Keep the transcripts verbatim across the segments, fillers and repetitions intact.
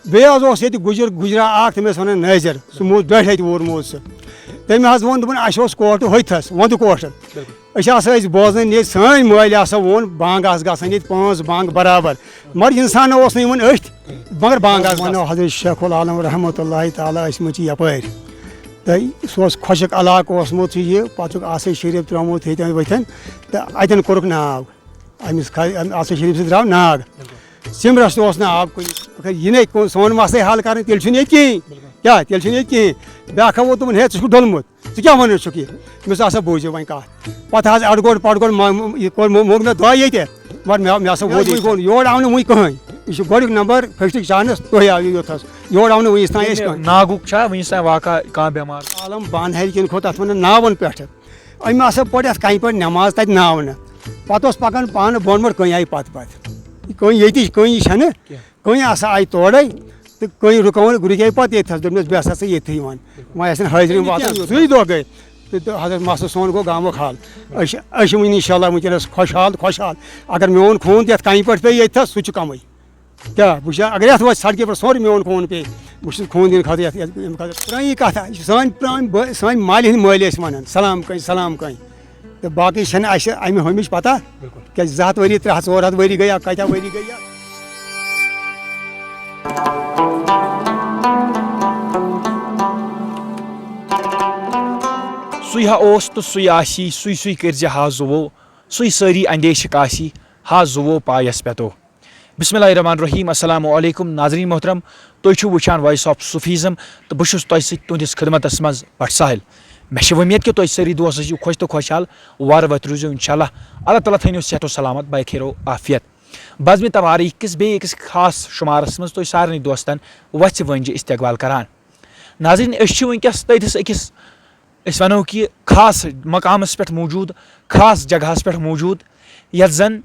بیٚیہِ حظ اوس ییٚتہِ گُجر گُجرا اکھ، تٔمِس وَنان نٲظر، سُہ موٗد بیٹھے تہِ ووٚر موٗد سُہ۔ تٔمۍ حظ ووٚن، دوٚپُن، اَسہِ اوس کوٹہٕ ہوٚتہِ تھَس، وَندٕ کوٹہٕ۔ أسۍ ہسا ٲسۍ بوزان ییٚتہِ، سٲنۍ مٲلۍ ہسا ووٚن، بانٛگ آسہٕ گژھان ییٚتہِ پانٛژھ بانٛگ برابر، مگر اِنسان اوس نہٕ یِوان أتھۍ، مگر بانٛگ آسہٕ وَنو حضرت شیخ العالم رحمتہ اللہ تعالیٰ ٲسۍ مٕتۍ یَپٲرۍ۔ تہٕ سُہ اوس خۄشک علاقہٕ اوسمُت یہِ، پَتہٕ چھُکھ آسے شریٖف ترٛوومُت ییٚتٮ۪ن وٕتھٮ۪ن، تہٕ اَتٮ۪ن کوٚرُکھ ناو۔ أمِس کھا-، أمۍ آسے شریٖف سۭتۍ درٛاو ناگ۔ سِمرَس تہِ اوس نہٕ آب کُنہِ۔ مگر یہِ نے کُن سون مسلے حل کَرٕنۍ، تیٚلہِ چھُنہٕ ییٚتہِ کِہیٖنۍ۔ کیٛاہ، تیٚلہِ چھُنہٕ ییٚتہِ کِہیٖنۍ۔ بیٛاکھ ہا ووٚن دوٚپُن، "ہے، ژٕ چھُکھ ڈوٚلمُت، ژٕ کیٛاہ وَنان چھُکھ یہِ؟" مےٚ دوٚپُس، "ہسا بوٗزِو وۄنۍ کَتھ۔" پَتہٕ حظ اَڈٕ گوٚڈ پَڈٕ گوٚڈ ما-، یہِ کوٚر، مو-، موٚگ مےٚ دۄہ ییٚتہِ، مگر مےٚ، مےٚ ہسا ووت ییٚتہِ۔ یور آو نہٕ وٕنہِ کٕہٕنۍ۔ یہِ چھُ گۄڈٕنیُک نمبر، فٔسٹٕچ چانس تُہۍ آیِو یوٚتھس۔ یور آو نہٕ وٕنیُک تام أسۍ کٕہٕنۍ۔ ناگُک چھا وٕنیُک تام واقعہ کانٛہہ بٮ۪مار؟ عالم بانہٕ ہرِ کِنۍ کھوٚت تَتھ وَنان ناوَن پٮ۪ٹھ۔ أمۍ ہسا پٔر یَتھ کَنہِ پٮ۪ٹھ نٮ۪ماز تَتہِ ناونہٕ۔ پَتہٕ اوس پَکان پانہٕ بۄن مۄٹ، کٔنۍ آیہِ پَتہٕ پَتہٕ۔ کٔنۍ ییٚتِچ، کٔنۍ یہِ چھَنہٕ، کینٛہہ۔ کٔنۍ ہسا آیہِ تورَے تہٕ کٔنۍ رُکاوُن، رُکے پَتہٕ ییٚتہِ تھَس۔ دوٚپمَس، "بیٚہہ سا ژٕ ییٚتھٕے وۄنۍ۔" وۄنۍ آسن حٲضری وۄنۍ واتان، زٕے دۄہ گٔے۔ تہٕ، تہٕ حضرت ماسٹر سون گوٚو گامُک حال۔ أسۍ چھِ، أسۍ چھِ وٕنہِ اِنشاء اللہ وٕنکیٚنَس خۄشحال، خۄشحال۔ اگر میون خوٗن تہِ یَتھ کَنہِ پٮ۪ٹھ پیٚیہِ ییٚتہِ تھَس، سُہ تہِ چھُ کَمٕے۔ کیٛاہ، بہٕ چھُس، اگر یَتھ وۄنۍ سڑکہِ پٮ۪ٹھ سورُے میون خوٗن پیٚیہِ، بہٕ چھُس خوٗن دِنہٕ خٲطرٕ یَتھ، یَتھ، ییٚمہِ خٲطرٕ۔ پرٛٲنی کَتھا، یہِ چھِ سٲنۍ پرٛٲنۍ بٲ-، سٲنۍ مالہِ ہِنٛدۍ مٲلۍ ٲسۍ وَنان، "سلام کٔنۍ، سلام کٔنۍ۔" تہٕ باقٕے چھَنہٕ اَسہِ اَمہِ ہُمِچ پَتہ، بِلکُل۔ کیٛازِ زٕ ہَتھ ؤری، ترٛےٚ ہَتھ، ژور ہَتھ ؤری گٔیا، کۭتیٛاہ ؤری گٔیا۔ سُے ہا اوس تہٕ سُے آسی، سُے سُے کٔرزِ ہا زُوو، سُے سٲری اندیشہِ کاسی، ہا زُوو پایس پٮ۪تو۔ بسم اللہ الرحمن الرحیم۔ السلام علیکم ناظرین محترم، تُہۍ چھِو وٕچھان Voice of Sufism تہٕ بہٕ چھُس تۄہہِ سۭتۍ تُہنٛدِس خدمتس منٛز بٹ ساحل۔ مےٚ چھِ وۄمید کہِ تُہۍ سٲری دوست ٲسِو خۄش تہٕ خۄشحال، وارٕ وتہِ روٗزِو انشاءاللہ۔ اللہ تعالیٰ تھٲینو صحت و سلامت بخیر و عافیت۔ بزمِ تواریخ کِس بیٚیہِ أکِس خاص شُمارس منٛز تُہۍ سارنٕے دوستن وژھِ وٲنجہِ استقبال کران۔ ناظرین، أسۍ چھِ وٕنکیٚس تٔتھِس أکِس، أسۍ ونو کہِ خاص مقامس پٮ۪ٹھ موجود، خاص جگہس پٮ۪ٹھ موجود، یتھ زن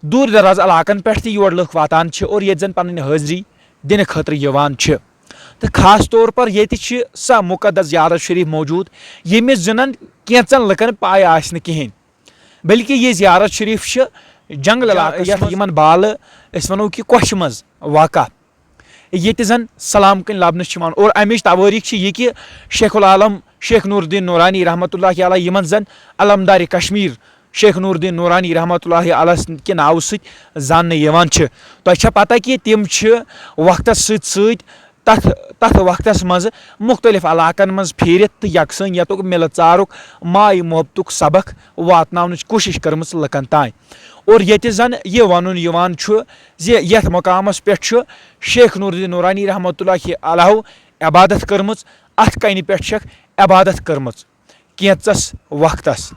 دوٗر دراز علاقن پٮ۪ٹھ تہِ یور لُکھ واتان چھِ اور ییٚتہِ زن پنٕنۍ حٲضری دِنہٕ خٲطرٕ یِوان چھِ۔ تہٕ خاص طور پر ییٚتہِ چھِ سۄ مُقدس زیارت شریف موجود، ییٚمِس زنن کینٛژن لُکن پاے آسہِ نہٕ کِہینۍ، بلکہِ یہِ زیارت شریف چھِ جنگل علاقس یتھ منٛز یِمن بالہٕ أسۍ ونو کہِ کۄچھِ منٛز واقع۔ ییٚتہِ زن سلام کٔنۍ لبنہٕ چھِ یِوان۔ اور امِچ توٲریٖخ چھِ یہِ کہِ شیخ العالم شیخ نور الدین نورانی رحمتہ اللہ علیہ، یِمن زن علمدار کشمیر شیخ نور الدین نورانی رحمتہ اللہ علیہ کہِ ناوٕ سۭتۍ زاننہٕ یِوان چھِ۔ تۄہہِ چھا پتہ کہِ تِم چھِ وقتس سۭتۍ سۭتۍ تتھ، تتھ وقتس منٛز مختلف علاقن منٛز پھیرِتھ تہٕ یکسٲنیتُک، مِلہٕ ژارُک، ماے محبتُک سبق واتناونٕچ کوٗشش کٔرمٕژ لُکن تام۔ اور ییٚتہِ زن یہِ ونُن یِوان چھُ زِ یتھ مقامس پٮ۪ٹھ چھُ شیخ نور الدین نورانی رحمتہ اللہ علیہ عبادت کٔرمٕژ، اتھ کنہِ پٮ۪ٹھ چھکھ عبادت کٔرمٕژ کینژس وقتس۔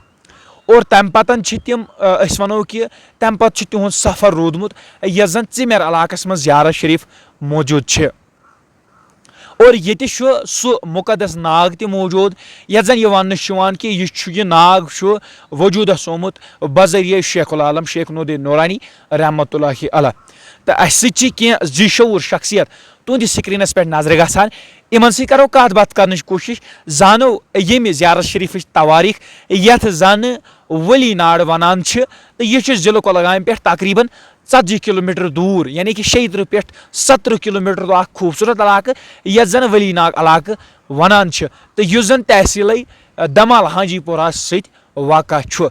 اور تمہِ پتن چھِ تِم، آ، أسۍ ونو کہِ تمہِ پتہٕ چھُ تِہُنٛد سفر روٗدمُت، یتھ زن ژِمیر علاقس منٛز زیارت شریف موجود چھِ۔ اور ییٚتہِ چھُ سُہ مُقدس ناگ تہِ موجود، یتھ زن یہِ وننہٕ چھُ یِوان کہِ یہِ چھُ، یہِ ناگ چھُ وجوٗدس آمُت بذریعہ شیخ العالم شیخ نور الدین نورانی رحمتہ اللہ علیہ۔ تہٕ اسہِ سۭتۍ چھِ کینٛہہ ذی شعور شخصیت تُہنٛدِس screenس پٮ۪ٹھ نظرِ گژھان۔ یِمن سۭتۍ کرو کتھ باتھ کرنٕچ کوٗشش، زانو ییٚمہِ زیارت شریفٕچ تواریٖخ، یتھ زن ولی ناڑ ونان چھِ۔ تہٕ یہِ چھُ ضلع کۄلگامہِ پٮ۪ٹھ تقریباً ژتجی کلومیٹر دوٗر، یعنی کہِ شیٚیہِ ترٕٛہ پٮ۪ٹھ ستترٕٛہ کلومیٹر اکھ خوٗبصوٗرت علاقہٕ، یتھ زن ولی ناگ علاقہٕ ونان چھِ، تہٕ یُس زن تحصیلے دمال ہانجی پورہ سۭتۍ واقع چھُ۔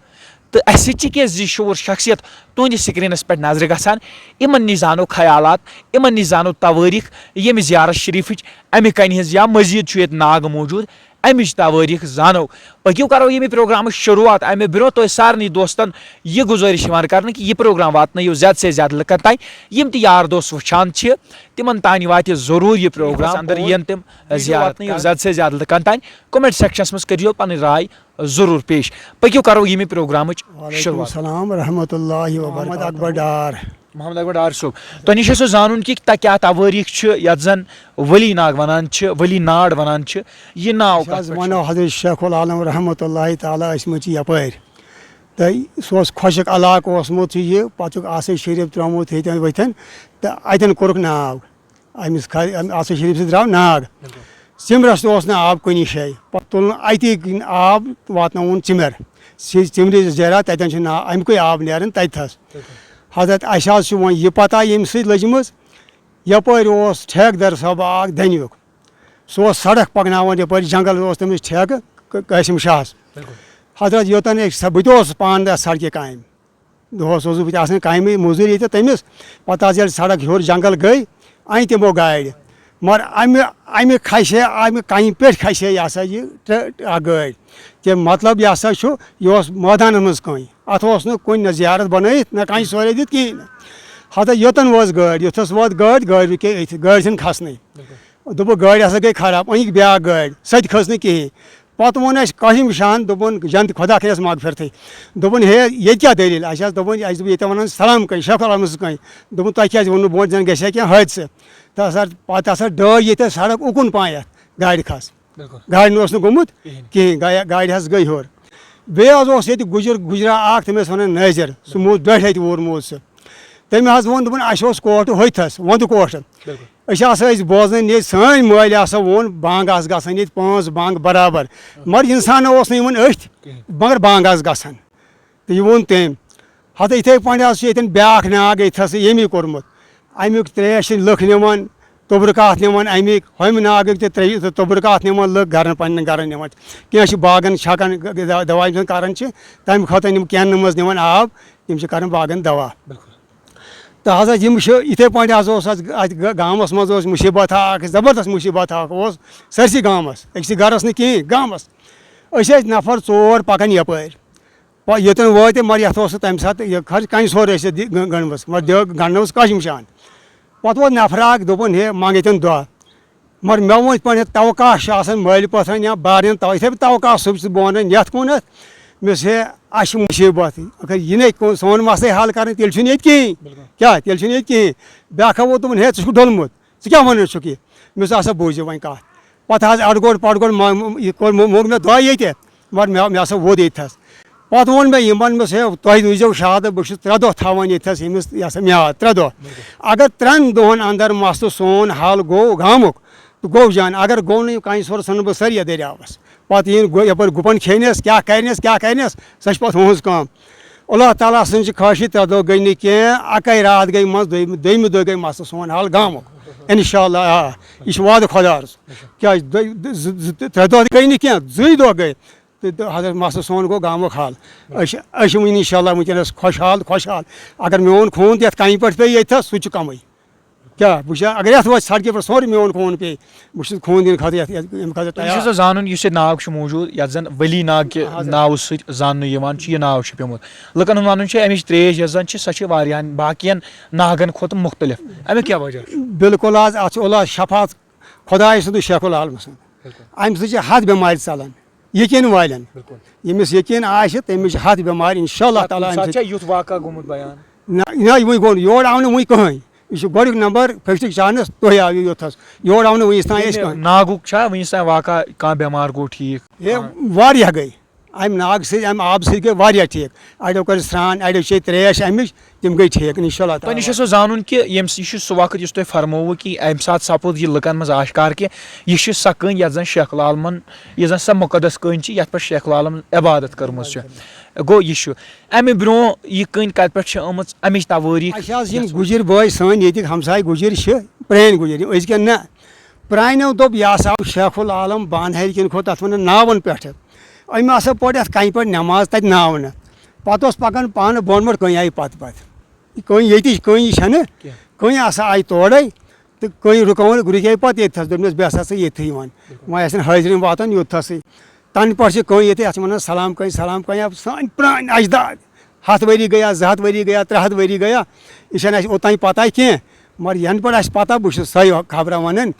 تہٕ اسہِ سۭتۍ چھِ کینٛہہ ذی شعور شخصیت تُہنٛدِس screenس پٮ۪ٹھ نظرِ گژھان۔ یِمن نِش زانو خیالات، یِمن نِش زانو توٲریٖخ ییٚمہِ زیارت شریفٕچ، امہِ کنہِ ہٕنٛز یا مزید چھُ ییٚتہِ ناگ موجود، امِچ توٲریٖخ زانو۔ پٔکِو کرو ییٚمہِ پروگرامٕچ شروٗعات۔ امہِ برونٛہہ تۄہہِ سارنٕے دوستن یہِ گُزٲرِش یِوان کرنہٕ کہِ یہِ پروگرام واتنٲیِو زیادٕ سے زیادٕ لُکن تام۔ یِم تہِ یار دوس وٕچھان چھِ، تِمن تام واتہِ ضروٗر یہِ پروگرام۔ اندر یِن تِم ویٖڈیو زیارت واتنٲیِو زیادٕ سے زیادٕ لُکن تام۔ Comment sectionس منٛز کٔرِو پنٕنۍ راے ضروٗر پیش۔ پٔکِو کرو ییٚمہِ پروگرامٕچ وعلیکم شروٗعات۔ السلام ورحمۃ اللہ وبرکاتہ۔ محمد اکبر ڈار۔ محمد اکبر ڈار صٲب، تۄہہِ نِش چھُ سُہ زانُن کہِ تۄہہِ کیٛاہ توٲریٖخ چھِ یَتھ زَن ولی ناگ وَنان چھِ، ولی ناڑ وَنان چھِ، یہِ ناو أسۍ کَتھ حظ پٮ۪ٹھ چھُ؟ وَنو حضرت شیخ العالم رحمتہ اللہ تعالیٰ ٲسۍ مٕتۍ یَپٲرۍ۔ تہٕ سُہ اوس خۄشک علاقہٕ اوسمُت یہِ، پَتہٕ چھُکھ آسے شریٖف ترٛوومُت ییٚتٮ۪ن ؤتھٮ۪ن تہٕ اَتٮ۪ن کوٚرُکھ ناو۔ أمِس کھا-، أمۍ آسے شریٖف سۭتۍ درٛاو ناگ۔ بِلکُل۔ سِمرَس تہِ اوس نہٕ آب کُنی جایہِ۔ پَتہٕ تُلُن اَتی آب، واتناوُن ژِمر۔ سُہ ژِمرِ زیرا، تَتٮ۪ن چھُ نا-، اَمہِ کُے آب نیران تَتہِ تھَس۔ بِلکُل۔ حضرت، اَسہِ حظ چھُ وۄنۍ یہِ پَتہ ییٚمہِ سۭتۍ لٔجمٕژ، یَپٲرۍ اوس ٹھیکہٕ دَر صٲب اَکھ دٔنیُک۔ سُہ اوس سڑک پَکناوان یَپٲرۍ، جنگل اوس تٔمِس ٹھیکہٕ ق-، قٲسِم شاہَس۔ بِلکُل۔ حضرت یوٚتَن أسۍ سَ-، بہٕ تہِ اوسُس پانہٕ تَتھ سڑکہِ کامہِ۔ دۄہَس اوسُس بہٕ تہِ آسان کامہِ مٔزوٗرۍ ییٚتہِ تٔمِس۔ پَتہٕ حظ ییٚلہِ سڑک ہیوٚر جنگل گٔے، اَنہِ تِمو گاڑِ۔ مگر اَمہِ، اَمہِ کھسے، اَمہِ کَنہِ پٮ۪ٹھ کھسے یہِ ہسا یہِ ٹرٛ-، اَکھ گٲڑۍ۔ تہِ مطلب یہِ ہسا چھُ، یہِ اوس مٲدانَس منٛز کٔنۍ۔ اَتھ اوس نہٕ کُنہِ نہ زیارت بنٲیِتھ، نہ کَنہِ سورُے دِتھ کِہیٖنۍ نہٕ۔ ہَتہٕ یوٚتَن وٲژ گٲڑۍ، یُتھُس وٲژ گٲڑۍ، گٲڑۍ رُکے أتھۍ، گٲڑۍ ژھٕنۍ کھسنٕے۔ دوٚپُکھ، گٲڑۍ ہسا گٔے خراب، أنِکھ بیٛاکھ گٲڑۍ، سۄ تہِ کھٔژ نہٕ کِہیٖنۍ۔ پَتہٕ ووٚن اَسہِ قٲسِم شاہَن، دوٚپُن، جنت خۄدا کٔرِنَس مغفرتٕے۔ دوٚپُن، ہے، ییٚتہِ کیٛاہ دٔلیٖل؟ اَسہِ حظ دوٚپُن، اَسہِ دوٚپ، ییٚتہِ وَنان سلام کٔہۍ، شیخ العالمَس کٔہۍ۔ دوٚپُن، تۄہہِ کیٛازِ ووٚنوُ برونٛٹھ زَن گژھِ ہا کینٛہہ حٲدثہٕ؟ تہٕ ہسا، پَتہٕ ہسا ڈٲج ییٚتہِ سڑک اُکُن پہم یَتھ گاڑِ کھس۔ بِلکُل۔ گاڑِ نہٕ اوس نہٕ گوٚمُت کِہیٖنۍ۔ کِہیٖنۍ، گا-، گاڑِ حظ گٔے ہیوٚر۔ بیٚیہِ حظ اوس ییٚتہِ گُجر، گُجرا اَکھ، تٔمۍ ٲسۍ وَنان نٲظِر، سُہ موٗد ڈۄڈِ ہَتہِ وُہُر موٗد سُہ۔ تٔمۍ حظ ووٚن، دوٚپُن، اَسہِ اوس کوٹھ ہوٚتھَس، وۄندٕ کوٹھ۔ بِلکُل۔ أسۍ ہسا ٲسۍ بوزان ییٚتہِ، سٲنۍ مٲلۍ ہسا ووٚن، بانٛگ آسہٕ گژھان ییٚتہِ پانٛژھ بانٛگ برابر۔ مگر اِنسان اوس نہٕ یِوان أتھۍ، کِہیٖنۍ۔ مگر بانٛگ آسہٕ گژھان۔ تہٕ یہِ ووٚن تٔمۍ۔ ہَتہٕ یِتھَے پٲٹھۍ حظ چھُ ییٚتٮ۪ن بیٛاکھ ناگ، ییٚتہِ ہسا ییٚمی کوٚرمُت۔ اَمیُک ترٛیش چھِ لُکھ نِوان، توٚبرُکاتھ نِوان اَمیِکۍ، ہُمہِ ناگٕکۍ تہِ ترٛیش تہٕ توٚبرُکاتھ نِوان لُکھ گَرَن، پنٛنٮ۪ن گَرَن نِوان۔ کینٛہہ چھِ باغَن چھَکان، گ-، گ-، دَوا یِم زَن کَران چھِ، تَمہِ خٲطرٕ یِم کینَن منٛز نِوان آب، یِم چھِ کَران باغَن دَوا۔ بِلکُل۔ تہٕ حضرت یِم چھِ یِتھَے پٲٹھۍ حظ اوس اَتھ، اَتھ گا-، گامَس منٛز اوس مُصیٖبت اَکھ، زبردست مُصیٖبت اَکھ اوس سٲرسٕے گامَس، أکسٕے گَرَس نہٕ کِہیٖنۍ، گامَس۔ أسۍ ٲسۍ نفر ژور پَکان یَپٲرۍ۔ پَ-، یوٚتَن وٲتۍ، مگر یَتھ اوس نہٕ تَمہِ ساتہٕ یہِ خرچ کَنہِ سورُے ٲسۍ یَتھ دِ-، گَ-، گَنٛڈوَس، مگر دِ-، گَنٛڈوَس کَش نِشان۔ پَتہٕ ووت نفر اَکھ، دوٚپُن، ہے، منٛگ ییٚتٮ۪ن دۄہ۔ مگر مےٚ ووٚن یِتھ پٲٹھۍ، توقع چھُ آسان مٲلۍ پٲتھرَن یا بارٮ۪ن تو-، یِتھَے پٲٹھۍ توقع صُبح چھُس بہٕ وَنان، یَتھ کُن اَتھ، مےٚ دوٚپُس، ہے، اَسہِ چھِ مُصیٖبت، اگر یہِ نَے کُن سون مسلہٕ حل کَرٕنۍ، تیٚلہِ چھُنہٕ ییٚتہِ کِہیٖنۍ۔ بِلکُل۔ کیٛاہ، تیٚلہِ چھُنہٕ ییٚتہِ کِہیٖنۍ۔ بیٛاکھا ووٚن، دوٚپُن، ہے، ژٕ چھُکھ ڈوٚلمُت، ژٕ کیٛاہ وَنان چھُکھ یہِ؟ مےٚ دوٚپُس، ہسا بوٗزِو وۄنۍ کَتھ۔ پَتہٕ حظ اَڈٕ گوٚڑ پَڈٕ گوٚڑ ما-، یہِ کوٚر، مو-، موٚگ مےٚ دۄہ ییٚتہِ، مگر مےٚ، مےٚ ہسا ووٚد ییٚتہِ تھَس۔ پَتہٕ ووٚن مےٚ یِمَن، مےٚ دوٚپُس، ہے، تۄہہِ روٗزیو شاد، بہٕ چھُس ترٛےٚ دۄہ تھاوان ییٚتہِ تھَس ییٚمِس، یہِ ہسا میاد، ترٛےٚ دۄہ۔ اگر ترٛٮ۪ن دۄہَن اندر مسلہٕ سون حل گوٚو گامُک، تہٕ گوٚو جان، اگر گوٚو نہٕ، یہِ کَنہِ سورُے ژھٕنہٕ بہٕ سٲرِیَتھ دٔریاوَس۔ پَتہٕ یِن گۄ-، یَپٲرۍ گُپَن کھیٚنٮ۪س، کیٛاہ کَرنٮ۪س، کیٛاہ کَرنٮ۪س، سۄ چھِ پَتہٕ ہُہٕنٛز کٲم۔ اللہ تعالیٰ سٕنٛز چھِ خٲہِش، ترٛےٚ دۄہ گٔے نہٕ کینٛہہ، اَکَے راتھ گٔے منٛز، دوٚیمہِ، دوٚیمہِ دۄہ گٔے مسلہٕ سون حل گامُک۔ اِنشاء اللہ، آ، یہِ چھُ وعدٕ خۄدایَس۔ کیٛازِ دۄیہِ، دۄ-، زٕ، زٕ، ترٛےٚ دۄہ گٔے نہٕ کینٛہہ، زٕے دۄہ گٔے۔ تہٕ، تہٕ حضرت مسلہٕ سون گوٚو گامُک حل۔ أسۍ چھِ، أسۍ چھِ وٕنہِ اِنشاء اللہ وٕنکیٚنَس خۄشحال، خۄشحال۔ اگر میون خوٗن تہِ یَتھ کَنہِ پٮ۪ٹھ پیٚیہِ ییٚتہِ تھَس، سُہ تہِ چھُ کَمٕے۔ کیٛاہ، بہٕ چھُس، اگر یَتھ وۄتھِ سڑکہِ پٮ۪ٹھ سورُے میون خوٗن پیٚیہِ، بہٕ چھُس خوٗن دِنہٕ خٲطرٕ یَتھ، یَتھ، اَمہِ خٲطرٕ تیار۔ یہِ چھُ سُہ زانُن، یُس یہِ ناگ چھُ موٗجوٗد، یَتھ زَن ؤلی ناگ کہِ آ، حضرت۔ ناوٕ سۭتۍ زاننہٕ یِوان چھُ، یہِ ناو چھُ پیوٚمُت۔ لُکَن ہُنٛد وَنُن چھُ، اَمِچ ترٛیش یۄس زَن چھِ، سۄ چھِ واریاہَن باقیَن ناگَن کھۄتہٕ مُختلف۔ اَمیُک کیٛاہ وجہ چھُ؟ بِلکُل حظ، اَتھ چھُ اللہ شفاعت خۄداے سُنٛد، شیخ العالم سُنٛد۔ بِلکُل۔ اَمہِ سۭتۍ چھِ ہَتھ بٮ۪مارِ ژَلان۔ یقین والٮ۪ن۔ بِلکُل۔ ییٚمِس یقین آسہِ، تٔمِس چھِ ہَتھ بٮ۪مارِ، اِنشاء اللہ تعالیٰ، اَمہِ کُنہِ ساتہٕ سۭتۍ۔ چھا یُتھ واقعہ گوٚمُت بیان؟ نہ، نہ، وٕنہِ گوٚو نہٕ، یور آو نہٕ وٕنہِ کٕہٕنۍ۔ یہِ چھُ گۄڈٕنیُک نمبر، فٔسٹٕچ چانس تُہۍ آیِو یوٚتھَس۔ یور آو نہٕ وٕنہِ یُس تام اَسہِ ییٚمہِ کٕہٕنۍ۔ ناگُک چھا وٕنہِ یُس تام واقعہ، کانٛہہ بٮ۪مار گوٚو ٹھیٖک؟ ہے، کانٛہہ؟ واریاہ گٔے۔ اَمہِ ناگہٕ سۭتۍ، اَمہِ آبہٕ سۭتۍ گٔے واریاہ ٹھیٖک۔ اَڑیو کٔر سرٛان، اَڑیو چے ترٛیش اَمِچ، تِم گٔے ٹھیٖک، اِنشاء اللہ تۄہہِ نِش تعالیٰ۔ چھُ سُہ زانُن کہِ ییٚمہِ سۭتۍ، یہِ چھُ سُہ وقت یُس تۄہہِ فرمووُ کہِ اَمہِ ساتہٕ سپُد یہِ لُکَن منٛز آشکار کہِ یہِ چھِ سۄ کٔنۍ یَتھ زَن شیخ العالمَن، یہِ زَن سۄ مُقدس کٔنۍ چھِ، یَتھ پٮ۪ٹھ شیخ العالمَن عبادت کٔرمٕژ چھِ۔ گوٚو، یہِ چھُ۔ اَمہِ برٛونٛہہ یہِ کٔنۍ کَتہِ پٮ۪ٹھ چھِ آمٕژ، اَمِچ توٲریٖخ اَسہِ حظ یِم یَتھ گُجِرۍ بٲے سٲنۍ ییٚتِکۍ ہمساے گُجِرۍ چھِ، پرٛٲنۍ گُجِرۍ، یِم أزکٮ۪ن نہ۔ پرٛانیو دوٚپ، یہِ ہسا آو شیخ العالم بانہٕ ہَرِ کِنۍ کھوٚت، تَتھ وَنان ناوَن پٮ۪ٹھٕ۔ أمۍ ہسا پوٚر یَتھ کَنہِ پٮ۪ٹھ نٮ۪ماز تَتہِ ناونہٕ۔ پَتہٕ اوس پَکان پانہٕ بۄن برونٛٹھ، کٔنۍ آیہِ پَتہٕ پَتہٕ۔ یہِ کٔنۍ ییٚتِچ کٔنۍ یہِ چھَنہٕ، کینٛہہ۔ کٔنۍ ہسا آیہِ تورَے۔ تہٕ کٔنۍ رُکٲوٕن، رُکے پَتہٕ ییٚتہِ تھَس، دوٚپنَس، بیٚہہ سا ژٕ ییٚتھٕے یِوان۔ وۄنۍ آسن حٲضریٖن واتان یوٚت تھَسٕے۔ تَنہٕ پٮ۪ٹھ چھِ کٔنۍ ییٚتہِ، اَتھ چھِ وَنان سلام کٔنۍ، سلام کٔنۍ، آ، سٲنۍ پرٛٲنۍ اَجداد۔ ہَتھ ؤری گٔیا، زٕ ہَتھ ؤری گٔیا، ترٛےٚ ہَتھ ؤری گٔیا، یہِ چھَنہٕ اَسہِ اوٚتام پَتہ کینٛہہ۔ مگر یَنہٕ پٮ۪ٹھ اَسہِ پَتہ، بہٕ چھُس سۄے خبرا وَنان۔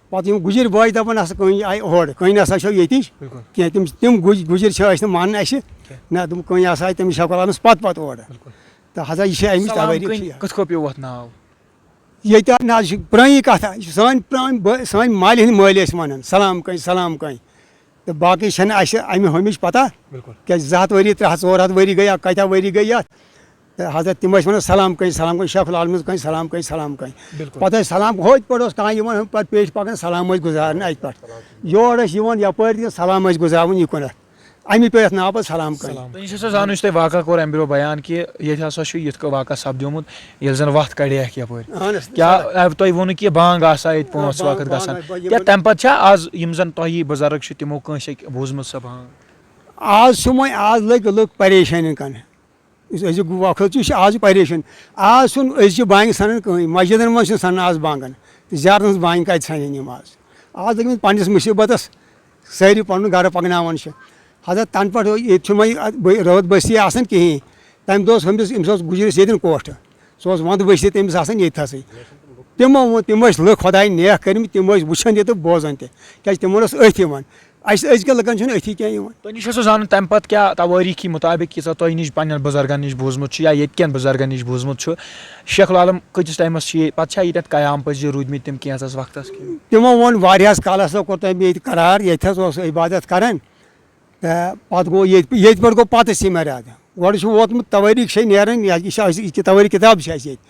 پَتہٕ یِم گُجِرۍ بٲے دَپان، ہسا کٔنۍ آیہِ ہورٕ، کٔنۍ نہ سا چھو ییٚتِچ بِلکُل۔ کینٛہہ۔ تِم، تِم گُج-، گُجِرۍ چھِ أسۍ نہٕ مانان اَسہِ۔ کینٛہہ۔ نہ، دوٚپُم، کٔنۍ ہسا آیہِ تٔمِس شیخ العالمَس پَتہٕ پَتہٕ اورٕ۔ بِلکُل۔ تہٕ ہسا یہِ چھِ اَمِچ سلام توٲریٖخ کٔنۍ چھِ یہِ۔ کِتھ کٔنۍ پیوٚو اَتھ ناو؟ ییٚتہِ نہ حظ چھِ پرٛٲنی کَتھا، یہِ چھِ سٲنۍ پرٛٲنۍ بٲ-، سٲنۍ مالہِ ہِنٛدۍ مٲلۍ ٲسۍ وَنان، سلام کٔنۍ، سلام کٔنۍ۔ تہٕ باقٕے چھَنہٕ اَسہِ اَمہِ ہُمِچ پَتہ، بِلکُل۔ کیٛازِ زٕ ہَتھ ؤری، ترٛےٚ ہَتھ، ژور ہَتھ ؤری گٔیا، کَتیٛاہ ؤری گٔے یَتھ؟ تہٕ حضرت تِم ٲسۍ وَنان، سلام کٔنۍ، سلام کٔنۍ، شیخ العالمَس کٔنۍ، سلام کٔنۍ، سلام کٔنۍ۔ بِلکُل۔ پَتہٕ ٲسۍ سلام، ہُتھ پٲٹھۍ اوس کانٛہہ یِوان، ہُتھ پٲٹھۍ پیش پَکان، سلام ٲسۍ گُزاران اَتہِ پٮ۪ٹھ۔ یور ٲسۍ یِوان یَپٲرۍ تہِ سلام ٲسۍ گُزاران یہِ کُنَتھ۔ اَمی پیٚو یَتھ ناو پَتہٕ سلام کٲنی۔ سلام۔ تُہۍ چھِو سا زانُن، یُس تۄہہِ واقعہ کوٚر اَمہِ برٛونٛہہ بیان کہِ ییٚتہِ ہسا چھُ یُتھ کانٛہہ واقعہ سَپدیومُت، ییٚلہِ زَن وَتھ کَڑیکھ یَپٲرۍ۔ اَہَن حظ۔ کیٛاہ، آ، تۄہہِ ووٚنوُ کہِ بانٛگ آسا ییٚتہِ پانٛژھ بانٛگ، وقت بانٛگ، گژھان؟ بانٛگ، یِمَن کیٛاہ تَمہِ پَتہٕ چھا آز یِم زَن تۄہہِ بُزرگ چھِ، تِمو کٲنٛسہِ اَکہِ بوٗزمُت سۄ بانٛگ؟ آز چھُ وۄنۍ، آز لٔگۍ لُکھ پریشٲنی کَنہِ۔ یُس أزیُک وقت چھُ، یہِ چھُ آز پریشٲنی۔ آز چھُنہٕ أزچہِ بانٛگہِ سَنان کٕہٕنۍ، مسجدن منٛز چھِنہٕ سَنان آز بانٛگن۔ تہٕ زیارتَس منٛز بانٛگہِ کَتہِ سَنن یِم آز؟ آز لٔگۍ مٕتۍ پنٛنِس مُصیٖبتَس، سٲری پَنُن گَرٕ پَکناوان چھِ۔ حضرت تَنہٕ پٮ۪ٹھ ییٚتہِ چھُنہٕ وۄنۍ اَتھ بٔ-، رٲتھ بٔستی آسان کِہیٖنۍ۔ تَمہِ دۄہ اوس ہُمِس، أمِس اوس گُجرِس ییٚتٮ۪ن کوٹھ۔ سُہ اوس وَندٕ ؤسِتھ، تٔمِس آسان ییٚتہِ تھَسٕے۔ تِمو ووٚن، تِم ٲسۍ لُکھ خۄداے نیک کٔرمٕتۍ، تِم ٲسۍ وٕچھان تہِ تہٕ بوزان تہِ، کیٛازِ تِمن اوس أتھۍ یِوان۔ اَسہِ أزکٮ۪ن لُکن چھُنہٕ أتھی کینٛہہ یِوان۔ تۄہہِ نِش اوسوٕ زانُن تَمہِ پتہٕ کیٛاہ توٲریٖخی مُطابِق، ییٖژاہ تۄہہِ نِش پننٮ۪ن بُزرگن نِش بوٗزمُت چھُ یا ییٚتہِ کٮ۪ن بُزرگن نِش بوٗزمُت چھُ، شیخ العالم کۭتِس ٹایمس چھِ یہِ، پتہٕ چھا ییٚتٮ۪تھ قیام پذیر روٗدمٕتۍ تِم کینٛژس وقتس کِنہٕ؟ تِمو ووٚن، واریاہس کالس ہسا کوٚر تٔمۍ ییٚتہِ قرار، ییٚتہِ حظ اوس عبادت کران۔ تہٕ پتہٕ گوٚو ییٚتہِ، ییٚتہِ پٮ۪ٹھ گوٚو پتہٕ سِمیر اَتھ۔ گۄڈٕ چھُ ووتمُت توٲریٖخ چھے نیران، یہِ، یہِ چھِ اَسہِ، یہِ کہِ توٲریٖخ کِتاب چھِ اَسہِ ییٚتہِ۔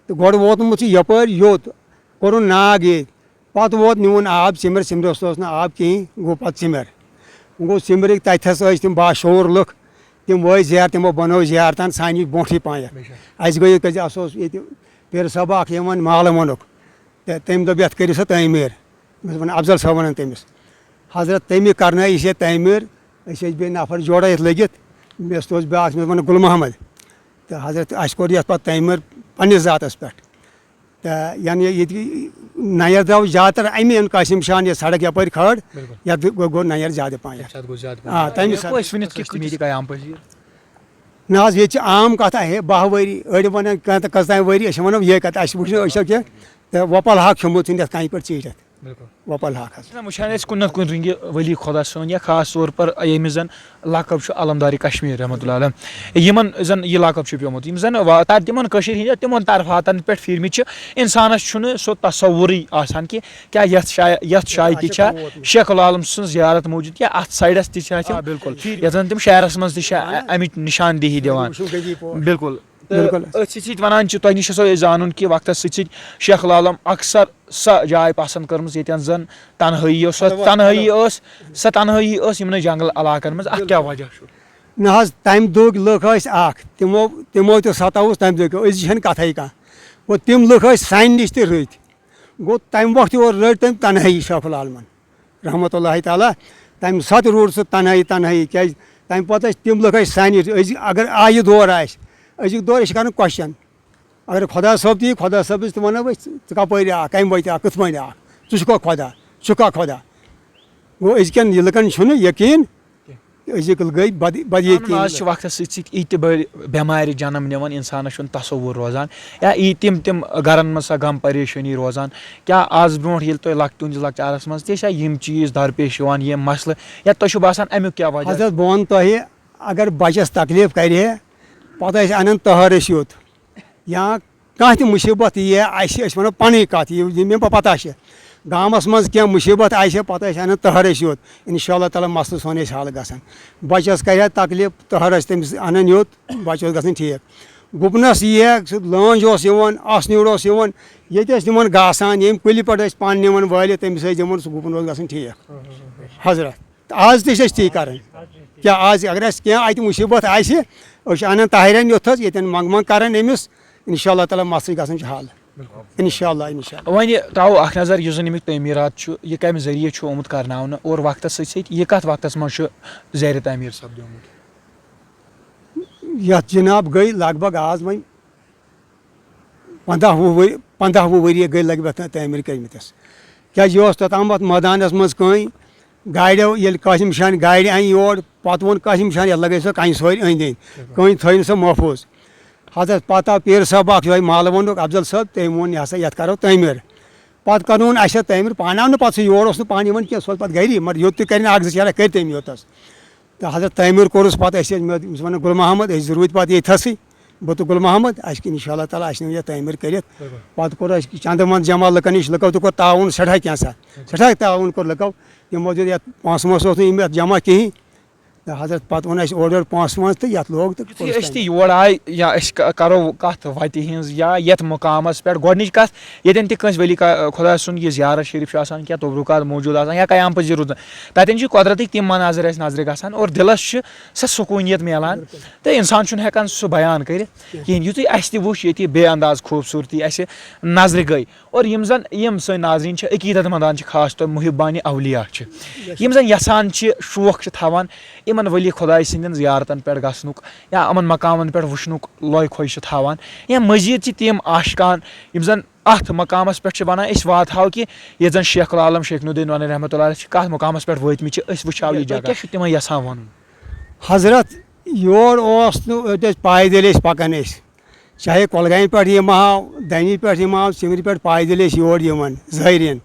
تہٕ گۄڈٕ ووتمُت چھُ یپٲرۍ یوٚت، کوٚرُن ناگ ییٚتہِ۔ پتہٕ ووت نیوٗن آب سِمیر، سِمرِس اوس نہٕ آب کِہیٖنۍ، گوٚو پتہٕ سِمیر۔ وۄنۍ گوٚو سِمرِکۍ تَتہِ ہسا ٲسۍ تِم باشعوٗر لُکھ، تِم وٲتۍ زیارت، تِمو بنٲو زیارتن سانہِ نِش برونٛٹھٕے پہنتھ۔ بے شک۔ اَسہِ گٔیے کٔژِ، اَسہِ اوس ییٚتہِ پیٖر صٲب اکھ یِوان مالہٕ وَنُک، تہٕ تٔمۍ دوٚپ، "یَتھ کٔرِو سا تعمیٖر۔" مےٚ دوٚپُن، افضل صٲب وَنان تٔمِس، "حضرت، تٔمی کرنٲے أسۍ یہِ تعمیٖر، أسۍ ٲسۍ بیٚیہِ نفر جوڑا یَتھ لٔگِتھ۔" مےٚ اوس، اوس بیٛاکھ، مےٚ اوس وَنان گُل محمد۔ تہٕ حضرت، اَسہِ کوٚر یَتھ پَتہٕ تعمیٖر پنٛنِس ذاتَس پٮ۪ٹھ۔ تہٕ یعنی ییٚتہِ نَیَر درٛاو زیادٕ تر اَمی اَن قاسم شاہَن یہِ سڑک یَپٲرۍ کھٲڑ، بِلکُل۔ یَتھ گوٚو، گوٚو نَیَر زیادٕ پَہَن۔ تَمہِ ساتہٕ گوٚو زیادٕ پَہَن۔ آ، تَمہِ یہِ ہٮ۪کو ساتہٕ۔ أسۍ ؤنِتھ کہِ کۭتِس میٖٹِک قیام پذیٖر؟ نہ حظ، ییٚتہِ چھِ عام کَتھ، ہے، باہ ؤری، أڑۍ وَنان کانٛہہ تہٕ کٔژتام ؤری، أسۍ وَنو یِہے کَتھ، اَسہِ وٕچھ نہٕ أسۍ چھا کینٛہہ، تہٕ وۄپَل حق کھیوٚمُت ژھٕنِتھ کَنہِ پٮ۪ٹھ ژیٖٹِتھ۔ بِلکُل۔ وۄپَل حق حظ۔ نہ، وٕچھان أسۍ کُنہِ نَتہٕ کُنہِ رٔنٛگہِ ؤلی خۄدا صٲبُن یا خاص طور پر ییٚمِس زَن لقب چھُ علمدارِ کشمیٖر رحمتہ اللہ علیہ، یِمَن زَن یہِ لقب چھُ پیوٚمُت، یِم زَن وا-، تَتہِ تِمَن کٔشیٖرِ ہِنٛدۍ تِمَن طرفاتَن پٮ۪ٹھ پھیٖرمٕتۍ چھِ، اِنسانَس چھُنہٕ سُہ تصوُرٕے آسان کہِ کیٛاہ یَتھ شاے-، یَتھ جایہِ تہِ اچھا، چھا کُن ووت۔ شیخ العالم سٕنٛز زیارت موٗجوٗد، کیٛاہ اَتھ سایڈَس تہِ چھا تِم، آ، بِلکُل۔ یَتھ زَن تِم شعرَس منٛز تہِ چھِ اَ-، اَہَن حظ۔ اَمِچ نِشاندِہی دِوان۔ وٕچھُن گٔے یہِ پوش۔ بِلکُل۔ تہٕ بِلکُل۔ أتھۍ سۭتۍ سۭتۍ وَنان چھِ، تۄہہِ نِش چھُ سُہ زانُن کہِ وقتَس سۭتۍ سۭتۍ شیخ العالم اکثر سۄ جاے پسنٛد کٔرمٕژ ییٚتٮ۪ن زَن تَنہٲیی ٲس، سۄ خلوت، تَنہٲیی خلوت۔ ٲس، سۄ تَنہٲیی ٲس یِمنٕے جنٛگل علاقَن منٛز۔ اَتھ کیٛاہ بِلکُل۔ وجہ چھُ؟ نہ حظ، تَمہِ دۄہٕکۍ لُکھ ٲسۍ اَکھ، تِمو، تِمو تہِ ستٲوُس تَمہِ دۄہٕکۍ، أزِچ چھَنہٕ کَتھَے کانٛہہ۔ گوٚو، تِم لُکھ ٲسۍ سانہِ نِش تہِ رٕتۍ۔ گوٚو، تَمہِ وقتہٕ یورٕ رٔٹۍ تٔمۍ تَنہٲیی شیخ العالمن رحمتہ اللہ تعالیٰ۔ تَمہِ ساتہٕ روٗد سُہ تَنہٲیی، تَنہٲیی، کیٛازِ تَمہِ پَتہٕ ٲسۍ تِم لُکھ ٲسۍ سانہِ، أزِکۍ اگر آ یہِ دور آسہِ، أزیُک دور، أسۍ چھِ کَران question۔ اگر خۄدا صٲب تہِ یی، خۄدا صٲبَس تہِ وَنو أسۍ، "ژٕ کَپٲرۍ آکھ، کَمہِ وَتہِ آکھ، کِتھ پٲٹھۍ آکھ؟ ژٕ چھُکھا خۄدا؟ ژٕ چھُکھا خۄدا؟" گوٚو، أزکٮ۪ن یہِ لُکَن چھُنہٕ یقیٖن، أزِکۍ گٔے بد-، بد پَنُن یقیٖن۔ آز چھِ وقتَس سۭتۍ سۭتۍ ییٖتہِ بٔڑۍ بٮ۪مارِ جنم نِوان، اِنسانَس چھُنہٕ تصوُر روزان، یا یی تِم تِم گَرَن منٛز سۄ غم پریشٲنی روزان۔ کیٛاہ آز برونٛٹھ ییٚلہِ تۄہہِ لۄک-، تُہٕنٛدِس لۄکچارَس منٛز تہِ ٲسۍ یا یِم چیٖز درپیش یِوان، یِم مسلہٕ، یا تۄہہِ چھُو باسان اَمیُک کیٛاہ وجہ؟ حضرت، بہٕ وَنہٕ تۄہہِ، اگر بَچَس تکلیٖف کَرِ ہے، پَتہٕ ٲسۍ اَنان تٔہَر أسۍ یوٚت۔ یا کانٛہہ تہِ مُصیٖبت یی ہے اَسہِ، أسۍ وَنو پَنٕنۍ کَتھ، یہِ، یہِ مےٚ پَتہ چھِ۔ گامَس منٛز کینٛہہ مُصیٖبت آسہِ ہے، پَتہٕ ٲسۍ اَنان تٔہَر أسۍ یوٚت۔ اِنشاء اللہ تعالیٰ مسلہٕ سون ٲسۍ حل گژھان۔ بَچَس کَرِ ہا تکلیٖف، تٔہَر ٲسۍ تٔمِس اَنان یوٚت، بَچہٕ اوس گژھان ٹھیٖک۔ گُپنَس یی ہے، سُہ لٲنٛج اوس یِوان، اَسنیوٗر اوس یِوان، ییٚتہِ ٲسۍ نِوان گاسہٕ ہَن، ییٚمہِ کُلہِ پٮ۪ٹھ ٲسۍ پَن نِوان وٲلِتھ، تٔمِس ٲسۍ دِوان، سُہ گُپن اوس گژھان ٹھیٖک۔ حضرت۔ تہٕ آز تہِ چھِ أسۍ تی کران۔ کیٛاہ آز اگر اَسہِ کینٛہہ اَتہِ مُصیٖبت آسہِ، أسۍ چھِ اَنان طاہرَن یوٚتھ حظ، ییٚتٮ۪ن منٛگہٕ منٛگ کران أمِس، اِنشاء اللہ تعالیٰ مسلہٕ گژھان چھُ حل۔ اِنشاء اللہ، اِنشاء اللہ۔ وۄنۍ ترٛاوو اکھ نظر، یُس زن اَمیُک تعمیٖرات چھُ، یہِ کَمہِ ذٔریعہٕ چھُ آمُت کرناونہٕ اور وقتس سۭتۍ سۭتۍ یہِ کَتھ وقتس منٛز چھُ زیرِ تعمیٖر سپدیومُت؟ یَتھ جناب گٔے لگ بگ آز وۄنۍ پنٛداہ وُہ ؤری، پنٛداہ وُہ ؤری گٔے لگ بگ تعمیٖر کٔرمٕتِس۔ کیٛازِ یہِ اوس توٚتام اَتھ مٲدانَس منٛز کٔنۍ، گاڑیو ییٚلہِ قاسم شاہَن گاڑِ اَنہِ یور، پَتہٕ ووٚن قاسم شاہَن، "یَتھ لَگٲیِو سا کَنہِ سورِ أنٛدۍ أنٛدۍ، کٔنۍ تھٲیِو سا محفوٗظ۔" حضرت پَتہٕ آو پیٖر صٲب اَکھ یِہوٚے مالہٕ وَنُک افضل صٲب، تٔمۍ ووٚن، "یہِ ہسا یَتھ کَرو تعمیٖر۔" پَتہٕ کَرنووُن اَسہِ یَتھ تعمیٖر، پانہٕ آو نہٕ پَتہٕ سُہ یور، اوس نہٕ پانہٕ یِوان کینٛہہ، سُہ اوس پَتہٕ گَری، مگر یوٚت تہِ کَرِ نہٕ اَکھ زٕ چرکھ کٔرۍ تٔمۍ یوتَس۔ تہٕ حضرت تعمیٖر کوٚرُس پَتہٕ اَسہِ، مےٚ، أمِس وَنان گُل محمد، أسۍ چھِ روٗدۍ پَتہٕ ییٚتہِ تھَسٕے، بہٕ تہٕ گُل محمد، اَسہِ کِنۍ اِنشاء اللہ تعالیٰ اَسہِ نیوٗ یَتھ تعمیٖر کٔرِتھ۔ بِلکُل۔ پَتہٕ کوٚر اَسہِ چَندٕ منٛز جمع لُکَن نِش، لُکو تہِ کوٚر تعاوُن سٮ۪ٹھاہ کینٛژھا، سٮ۪ٹھاہ تعاوُن کوٚر لُکو۔ یِمو دیُت یَتھ پونٛسہٕ وونٛسہٕ اوس نہٕ یِم یَتھ جمع کِہیٖنۍ، تہٕ حضرت پتہٕ اوٚن اَسہِ اورٕ یورٕ پونٛسہٕ وونٛسہٕ تہٕ یَتھ لوگ تہٕ یُتھُے کوٚر اَسہِ اَسہِ تہِ تَمہِ۔ یور آے یا أسۍ ک- کرو کتھ وتہِ ہٕنٛز یا یتھ مقامس پٮ۪ٹھ گۄڈنِچ کتھ، ییٚتٮ۪ن تہِ کٲنٛسہِ ولی کا- خۄداے سُنٛد یہِ زیارت شریف چھُ آسان کینٛہہ تبرکات موجود آسان یا قیام پذیر روٗدمُت، تتٮ۪ن چھِ قۄدرتٕکۍ تِم مناظر اَسہِ نظرِ گژھان اور دِلس چھِ سۄ سکوٗنیت میلان تہٕ انسان چھُنہٕ ہٮ۪کان سُہ بیان کٔرِتھ کِہیٖنۍ۔ یُتھُے اَسہِ تہِ وٕچھ ییٚتہِ یہِ بے انداز خوٗبصوٗرتی اَسہِ نظرِ گٔے، اور یِم زن یِم سٲنۍ ناظریٖن چھِ عقیدت مندان چھِ، خاص طور محبانِ اولیاء چھِ، یِم زن یژھان چھِ، شوق چھِ تھاوان، یِمن ولی خۄداے سٕنٛدٮ۪ن زیارتن پٮ۪ٹھ گژھنُک یا یِمن مقامن پٮ۪ٹھ وٕچھنُک لوے خۄش چھِ تھاوان، یا مٔزیٖد چھِ تِم عاشقان یِم زن اتھ مقامس پٮ۪ٹھ چھِ ونان، أسۍ واتہٕ ہاو کہِ ییٚتہِ زن شیخ العالم شیخ نوردین نورانی رحمتہ اللہ علیہ چھِ کتھ مقامس پٮ۪ٹھ وٲتمٕتۍ چھِ، أسۍ وٕچھو یہِ تُہۍ جگہ۔ کیٛاہ چھِو تِمن یژھان ونُن؟ حضرت، یور اوس نہٕ أتۍ ٲسۍ پایدٔلۍ ٲسۍ پکان أسۍ، چاہے کۄلگامہِ پٮ۪ٹھ یِمہٕ ہاو، دنہِ پٮ۪ٹھ یِمہٕ ہاو، سِمرِ پٮ۪ٹھ پایدٔلۍ ٲسۍ یور یِوان زٲیرین۔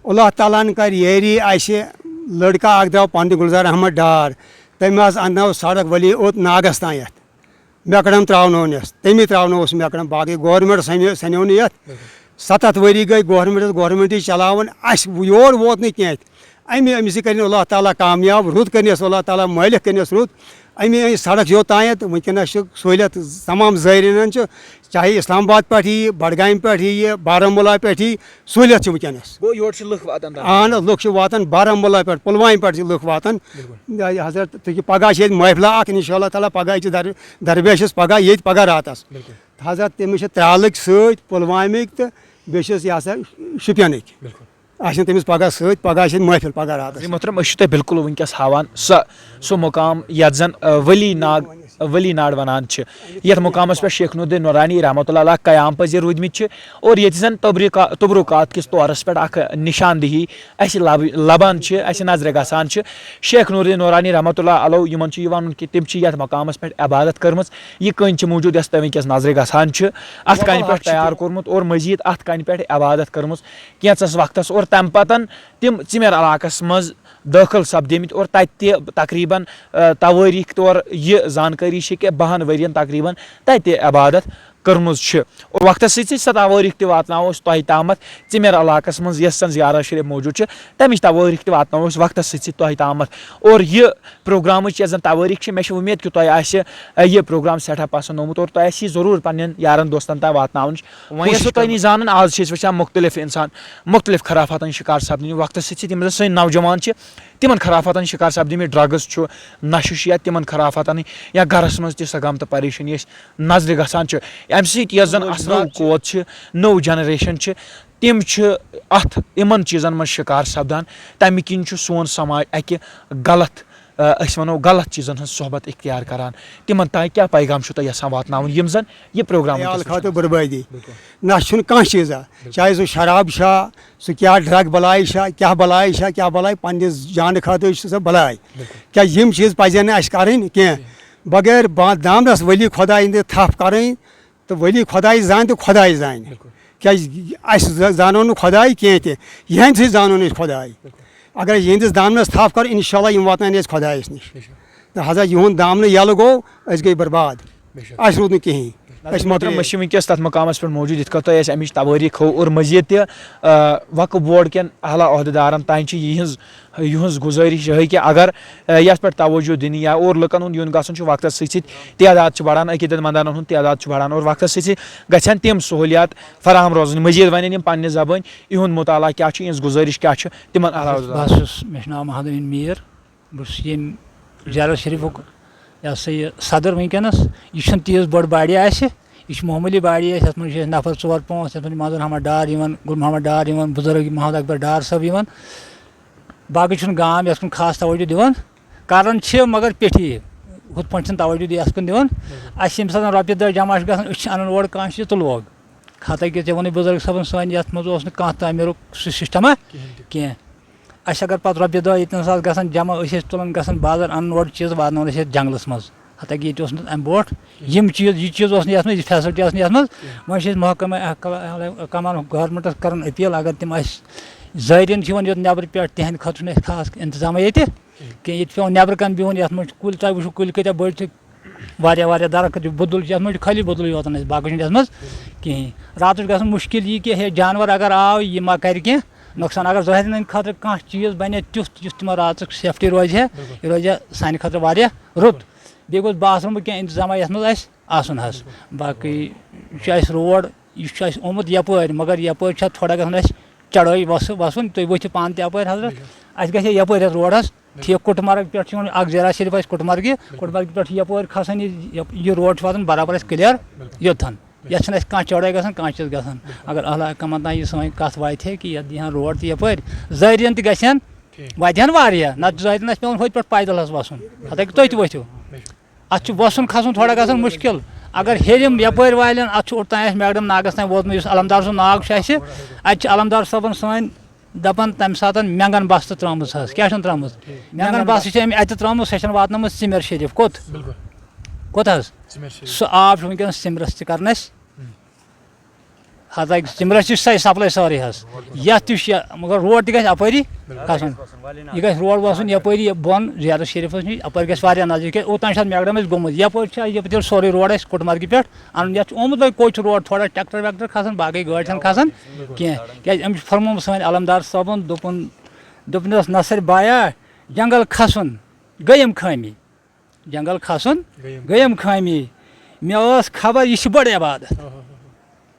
اللہ تعالیٰ ہن کر یٲری اَسہِ، لڑکہٕ اکھ درٛاو پنڈت گلزار احمد ڈار، تٔمۍ حظ اننٲو سڑک ولی اوٚت ناگس تام یتھ، میکڈم تراونوونس، تٔمی تراونووُس میکڈم، باقٕے گورنمنٹ سنیو سنیو نہٕ یتھ۔ ستتھ ؤری گٔے گورنمنٹس، گورنمنٹٕے چلاوان، اسہِ یور ووت نہٕ کینٛہہ۔ اَمہِ أمِس کٔرِن اللہ تعالیٰ کامیاب، رُت کٔرنَس اللہ تعالیٰ، مٲلِک کٔرنَس رُت۔ اَمہِ أمۍ سڑک یوٚت تام تہٕ وٕنکیٚنَس چھِ سہوٗلیت تمام زٲیرِنَن چھُ، چاہے اسلام آباد پٮ۪ٹھ یِیہِ، بڈگامہِ پٮ۪ٹھ یِیہِ، بارہمولہ پٮ۪ٹھ یِیہِ، سہوٗلیت چھِ وٕنکیٚنَس۔ گوٚو یورٕ چھِ لُکھ واتان تَتھ؟ اہن حظ، لُکھ چھِ واتان، بارہمولہ پٮ۪ٹھ، پُلوامہِ پٮ۪ٹھ چھِ لُکھ واتان۔ بِلکُل۔ یا حضرت، تُہۍ پگاہ چھِ ییٚتہِ محفلہ اَکھ، اِنشاء اللہ تعالیٰ، پگاہ چھِ در-، درویشَس پگاہ ییٚتہِ پگاہ راتَس۔ بِلکُل۔ حضرت، تٔمِس چھِ ترٛالٕکۍ سۭتۍ، پُلوامِکۍ تہٕ بیٚیہِ چھِس یہِ ہسا شُپینٕکۍ۔ بِلکُل۔ آسن تٔمِس پگاہ سۭتۍ، پگاہ آسہِ محفل پگاہ راتس۔ عزیز محترم، أسۍ چھِ تۄہہِ بِلکُل وٕنکیٚس ہاوان سۄ، سُہ مقام یَتھ زَن، آ، ولی ناگ، ولی ناڑ وَنان چھِ۔ یَتھ مقامَس پٮ۪ٹھ شیخ نوردین نورانی رحمتہ اللہ علیہ قیام پذیر روٗدمٕتۍ چھِ اور ییٚتہِ زَن تبرکا-، تبرکات کِس طورَس پٮ۪ٹھ اَکھ نِشاندِہی اَسہِ لَب-، لَبان چھِ، اَسہِ نظرِ گژھان چھِ۔ شیخ نوردین نورانی رحمتہ اللہ علیہ یِمَن چھُ یہِ وَنُن کہِ تِم چھِ یَتھ مقامَس پٮ۪ٹھ عبادت کٔرمٕژ۔ یہِ کٔنۍ چھِ موٗجوٗد یۄس تۄہہِ وٕنکیٚس نظرِ گژھان چھِ، اَتھ کَنہِ پٮ۪ٹھ تیار کوٚرمُت اور مٔزیٖد اَتھ کَنہِ پٮ۪ٹھ عبادت کٔرمٕژ۔ کینٛژس وقتس اور تمہِ پتن تِم ژِمیر علاقس منٛز دٲخل سپدیمٕتۍ اور تتہِ تہِ تقریباً، آ، توٲریٖخ طور یہِ زانکٲری چھِ کہِ بہن ؤرین تقریباً تتہِ عبادت کٔرمٕژ چھِ۔ اور وقتس سۭتۍ سۭتۍ سۄ توٲریٖخ تہِ واتناوو أسۍ تۄہہِ تامتھ۔ ژِمیر علاقس منٛز یۄس زن زیارت شریف موجود چھِ، تمِچ توٲریٖخ تہِ واتناوو أسۍ وقتس سۭتۍ سۭتۍ تۄہہِ تامتھ۔ اور یہِ پروگرامٕچ یۄس زن توٲریٖخ چھِ، مےٚ چھِ وۄمید کہِ تۄہہِ آسہِ، آ، یہِ پروگرام سٮ۪ٹھاہ پسنٛد آمُت اور تۄہہِ آسہِ یہِ ضروٗر پننٮ۪ن یارن دوستن تام واتناوُن۔ وۄنۍ وۄنۍ ٲسِو چھِ تۄہہِ نِش زانان، آز چھِ أسۍ وٕچھان مُختٔلِف اِنسان، مُختٔلِف خرافاتن شِکار سپدٕنۍ۔ وقتس سۭتۍ سۭتۍ یِم زن سٲنۍ نوجوان چھِ، تِمن خرافاتن شِکار سپدٕمٕتۍ، ڈرگز چھُ، نشہٕ چھُ یا تِمن خرافاتن یا گرس منٛز تہِ سۄ غم تہٕ پریشٲنی اَسہِ نظرِ گژھان چھِ۔ اَمہِ سۭتۍ یۄس زن اصلو کوت چھِ، نٔو جنریشن چھِ، تِم چھِ اتھ، یِمن چیٖزن منٛز شِکار سپدان۔ تمہِ کِنۍ چھُ سون سماج اکہِ غلط، آ، أسۍ ونو غلط چیٖزن ہٕنٛز صحبت اختیار کران۔ تِمن تام کیٛاہ پیغام چھُو تۄہہِ یژھان واتناوُن، یِم زن یہِ پروگرام عیال وٕنکیٚس وٕچھان خٲطرٕ چھِ؟ بربٲدی۔ بِلکُل۔ نہ چھُنہٕ کانٛہہ چیٖزا، بِلکُل۔ چاہے سُہ شراب چھا، سُہ کیٛاہ ڈرگ بلاے چھا، کیٛاہ بلاے چھا، کیٛاہ بلاے، پننِس جانہٕ خٲطرٕ چھِ سۄ بلاے۔ بِلکُل۔ کیٛازِ یِم چیٖز پزن نہٕ اَسہِ کرٕنۍ کینٛہہ۔ بغٲر با-، دامنس ولی خۄداے ہٕنٛدِ تھپھ کرٕنۍ تہٕ ولی خۄداے زانہِ تہٕ خۄداے زانہِ۔ بِلکُل۔ کیٛازِ اَسہِ ز-، زانو نہٕ خۄداے کینٛہہ تہِ، یِہنٛدِ سۭتۍ زانو نہٕ أسۍ خۄداے۔ بِلکُل۔ اگر یِہنٛدِس دامنس تھپھ کرو، انشاءاللہ یِم واتناون أسۍ خۄدایس نِش۔ بے شک۔ تہٕ حضرت یِہُنٛد دامنہٕ یَلہٕ گوٚو، أسۍ گٔے برباد۔ بے شک۔ اَسہِ روٗد نہٕ کِہیٖنۍ۔ نظر أسۍ محترم، مۄکلے۔ أسۍ چھِ وٕنکیٚس تَتھ مقامَس پٮ۪ٹھ موٗجوٗد، یِتھ کٔنۍ تۄہہِ اَسہِ اَمِچ توٲریٖخ ہٲو اور مٔزیٖد تہِ، آ، وقف بورڈ کٮ۪ن اعلیٰ عہدیدارَن تام چھِ یِہٕنٛز، یِہٕنٛز گُزٲرِش یِہوٚے کہِ اگر، آ، یَتھ پٮ۪ٹھ توجہ دِنہٕ یا اور لُکَن ہُنٛد یُن گژھُن چھُ وقتَس سۭتۍ سۭتۍ تعداد چھُ بَڑان، عقیٖدت مندانَن ہُنٛد تعداد چھُ بَڑان اور وقتَس سۭتۍ سۭتۍ گژھن تِم سہوٗلیات فراہم روزٕنۍ۔ مٔزیٖد وَنن یِم پنٛنہِ زبٲنۍ، یِہُنٛد مُطالعہ کیٛاہ چھُ، یِہٕنٛز گُزٲرِش کیٛاہ چھِ، تِمَن اعلیٰ عہدیدارَن۔ بہٕ حظ چھُس، مےٚ چھُ ناو محمد أمیٖن میٖر۔ بہٕ چھُس ییٚمہِ زیارت شریٖفُک، یہِ ہسا یہِ، صدر وٕنکیٚنَس۔ یہِ چھُنہٕ تیٖژ بٔڑ باڈی اَسہِ، یہِ چھِ معموٗلی باڈی اَسہِ، یَتھ منٛز چھِ أسۍ نفر ژور پانٛژھ، یَتھ منٛز چھِ منظور احمد ڈار یِوان، گُل محمد ڈار یِوان، بُزرگ محمد اکبر ڈار صٲب یِوان۔ باقٕے چھُنہٕ گام یَتھ کُن خاص توجہ دِوان، کران چھِ مگر پیٚٹھی، ہُتھ پٲٹھۍ چھِنہٕ توجہ دِ-، یَتھ کُن دِوان۔ اَسہِ چھِ ییٚمہِ ساتہٕ رۄپیہِ دَہ جمع چھِ گژھان، أسۍ چھِ اَنان اورٕ کانٛہہ چیٖز تہٕ لوگ۔ حتیٰ کہِ ژےٚ ووٚنُے بُزرگ صٲبَن، سٲنۍ یَتھ منٛز اوس نہٕ کانٛہہ تعمیٖرُک سُہ سِسٹَما کِہیٖنۍ تہِ۔ کینٛہہ۔ اَسہِ اگر پَتہٕ رۄپیہِ دَہ ییٚتہِ نَس آسہٕ گژھان جمع، أسۍ ٲسۍ تُلان گژھان بازر، اَنان اورٕ چیٖز، واتناوان ٲسۍ یَتھ جنٛگلَس منٛز۔ حتیٰ کہِ ییٚتہِ اوس نہٕ اَمہِ برونٛٹھ یِم چیٖز، یہِ چیٖز اوس نہٕ یَتھ منٛز، یہِ فیسلٹی ٲس نہٕ یَتھ منٛز۔ وۄنۍ چھِ أسۍ محکمہ احکام گورمنٹَس کَران أپیٖل، اگر تِم اَسہِ زٲیرِن چھِ یِوان یوٚت نٮ۪برٕ پٮ۪ٹھ، تِہِنٛدِ خٲطرٕ چھُنہٕ اَسہِ خاص اِنتظامہ ییٚتہِ کینٛہہ۔ ییٚتہِ چھِ پٮ۪وان نٮ۪برٕ کَنہِ بِہُن، یَتھ منٛز چھُ کُلۍ، تۄہہِ وٕچھِو کُلۍ کۭتیٛاہ بٔڑۍ چھِ، واریاہ واریاہ درخت چھِ، بُدُل چھِ، یَتھ منٛز چھُ خٲلی بُدلٕے یوت اَسہِ، باقٕے چھُنہٕ یَتھ منٛز کِہیٖنۍ۔ راتَس چھُ گژھان مُشکِل یہِ کہِ ہے جانوَر اگر آو، یہِ ما کَرِ کینٛہہ، نۄقصان۔ اگر زٲہدِنَن خٲطرٕ کانٛہہ چیٖز بَنہِ تیُتھ یُس تِمَن راتُک سیفٹی روزِ ہے، یہِ روزِ ہے سانہِ خٲطرٕ واریاہ رُت۔ بیٚیہِ گوٚژھ باتھ روٗمُک کینٛہہ اِنتظامہ یَتھ منٛز اَسہِ آسُن حظ۔ باقٕے یہِ چھُ اَسہِ روڈ، یہِ چھُ اَسہِ آمُت یَپٲرۍ، مگر یَپٲرۍ چھِ اَتھ تھوڑا گژھان اَسہِ چڑٲے وَسہٕ وَسُن۔ تُہۍ ؤتھِو پانہٕ تہِ اَپٲرۍ حضرت، اَسہِ گژھِ ہے یَپٲرۍ حظ روڈ حظ ٹھیٖک۔ کُٹہٕ مرگ پٮ۪ٹھ چھُ یِوان اَکھ زیرا شریف اَسہِ کُٹہٕ مرگہِ، کُٹہٕ مرگہِ پٮ۪ٹھ چھُ یَپٲرۍ کھسان یہِ، یہِ، یہِ روڈ چھُ واتان برابر اَسہِ کلیئر یوٚتتھَن۔ یَتھ چھِنہٕ اَسہِ کانٛہہ چڑٲے گژھان، کانٛہہ چیٖز گژھان۔ اگر اللہ کمت یہِ سٲنۍ کَتھ واتہِ ہے کہِ یَتھ دِیہِ ہن روڈ تہِ یَپٲرۍ، زٲیرِیَن تہِ گژھِ ہن، واتہِ ہن واریاہ، نَتہٕ زٲیرِیَن آسہِ پٮ۪وان ہوٚتہِ پٮ۪ٹھ پیدل حظ وَسُن۔ ہَتہٕ ہیٚکہِ تُہۍ تہِ ؤتھِو۔ اَتھ چھُ وَسُن کھسُن تھوڑا گژھان مُشکِل۔ اگر ہیٚرِم یَپٲرۍ والٮ۪ن، اَتھ چھُ اوٚڑ تام اَسہِ میگڈم ناگَس تام ووتمُت، یُس علمدار سُنٛد ناگ چھُ اَسہِ، اَتہِ چھِ علمدار صٲبَن سٲنۍ دَپان تَمہِ ساتَن مٮ۪نٛگَن بَستہٕ ترٛٲومٕژ حظ۔ کیٛاہ چھَن ترٛٲومٕژ؟ مٮ۪نٛگَن بَستہٕ چھِ أمۍ اَتہِ ترٛٲومٕژ، سۄ چھَن واتنٲومٕژ ژِمیر شریٖف۔ کوٚت؟ بِلکُل۔ کوٚت حظ؟ ژِمیر شریٖف۔ سُہ آب چھُ وٕنکیٚنَس ژِمرَس تہِ کَران اَسہِ۔ ہم۔ حضرت ژِمرَس تہِ چھِ سۄے سَپلاے سٲرٕے حظ۔ یَتھ تہِ چھُ یہِ، مگر روڈ تہِ گژھِ اَپٲری بِلکُل۔ کھسُن۔ یہِ گژھِ روڈ وَسُن یَپٲری یہِ بۄن زیارت شریٖفَس نِش، اَپٲرۍ گژھِ واریاہ نزدیٖک۔ کیٛازِ اوٚتام چھِ اَتھ میگڈم أسۍ گوٚمُت، یَپٲرۍ چھِ یہِ تیٚلہِ سورُے روڈ اَسہِ کُٹہٕ مرگہِ پٮ۪ٹھ اَنُن۔ یَتھ چھُ آمُت وۄنۍ کوٚچ روڈ، تھوڑا ٹرٛیکٹر ویکٹر کھسان، باقٕے گٲڑۍ چھَنہٕ کھسان کینٛہہ۔ کیٛازِ أمِس چھُ فرمومُت سٲنۍ علمدار صٲبُن، دوٚپُن، دوٚپنَس، "نصر بایا، جنگل کھسُن گٔیم خٲمی۔" جنگل کھسُن گٔیم۔ گٔیم خٲمی۔ مےٚ ٲس خبر، یہِ چھِ بٔڑ عبادت۔ آ، آ، آ، آ۔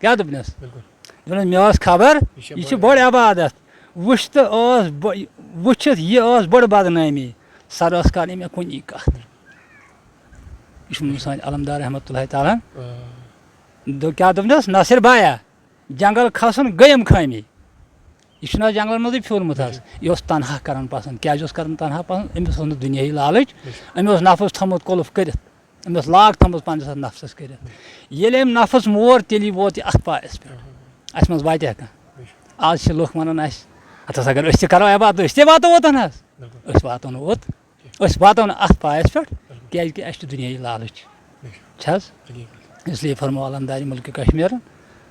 کیٛاہ دوٚپنَس؟ بِلکُل۔ دوٚپنَس، مےٚ ٲس خبر، یہِ چھِ یہِ چھِ بٔڑ بٔڑ عبادت۔ وٕچھ تہٕ ٲس بٔ-، وٕچھِتھ یہِ ٲس بٔڑ بدنٲمی۔ سر ٲس کَرٕنۍ مےٚ کُنی کَتھ۔ یہِ چھُ سٲنۍ علمدار رحمتہ اللہ تعالیٰ۔ آ۔ دو-، کیٛاہ دوٚپنَس؟ ناصر بایا۔ جنگل کھسُن گٔیم خٲمی۔ یہِ چھُنہٕ حظ جنگلن منٛزٕے پھیوٗرمُت حظ۔ یہِ اوس تنہا کران پسند۔ کیٛازِ اوس کران تنہا پسند؟ أمِس اوس نہٕ دُنیاہی لالٕچ۔ أمۍ اوس نفس تھوٚمُت قُلف کٔرِتھ۔ أمۍ اوس لاگ تھٲومٕژ پننِس اَتھ نفسس کٔرِتھ۔ ییٚلہِ أمۍ نفس مور، تیٚلی ووت یہِ اَتھ پایَس پٮ۪ٹھ۔ اَسہِ منٛز واتہِ ہا کانٛہہ؟ آز چھِ لُکھ وَنان اَسہِ، ہَتہٕ حظ اگر أسۍ تہِ کرو عبادت، أسۍ تہِ واتو اوٚتَن حظ۔ أسۍ واتو نہٕ اوٚت۔ أسۍ واتو نہٕ اَتھ پایَس پٮ۪ٹھ، کیٛازِ کہِ اَسہِ چھُ دُنیاہی لالٕچ۔ چھِ حظ؟ اس لیے فرمو علمدارِ مُلکِ کشمیٖرن،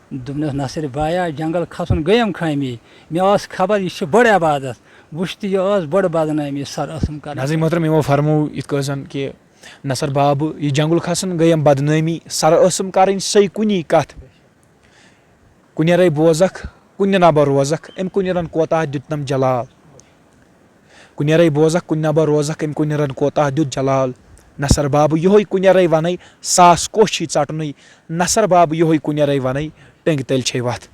دوٚپنَس، "ناصر بایا، جنگل کھسُن گٔیم خٲمی۔ مےٚ ٲس خبر، یہِ چھِ بٔڑ عبادت۔ وٕچھ تہٕ یہِ ٲس بٔڑ بدنٲمی، سر ٲسٕم کران۔" ناظرین محترم، یِمو فرمو یِتھ کٔنۍ زن کہِ نصر بابہٕ، یہِ جنگل کھسُن گٔیم بدنٲمی، سر ٲسٕم کرٕنۍ سۄے کُنی کتھ۔ کُنہِ رَے بوزکھ، کُنہِ نبہ روزکھ، أمۍ کُنہِ رَن کوتاہ دیُتنم جلال۔ کُنہِ رَے بوزکھ، کُنہِ نبہ روزکھ، أمۍ کُنہِ رَن کوتاہ دیُت جلال۔ نصر بابہٕ یِہوٚے کُنہِ رَے وَنَے، ساس کوٚش یی ژَٹنُے۔ نصر بابہٕ یِہوٚے کُنہِ رَے وَنَے، ٹٔنٛگۍ تٔلۍ چھے وَتھ۔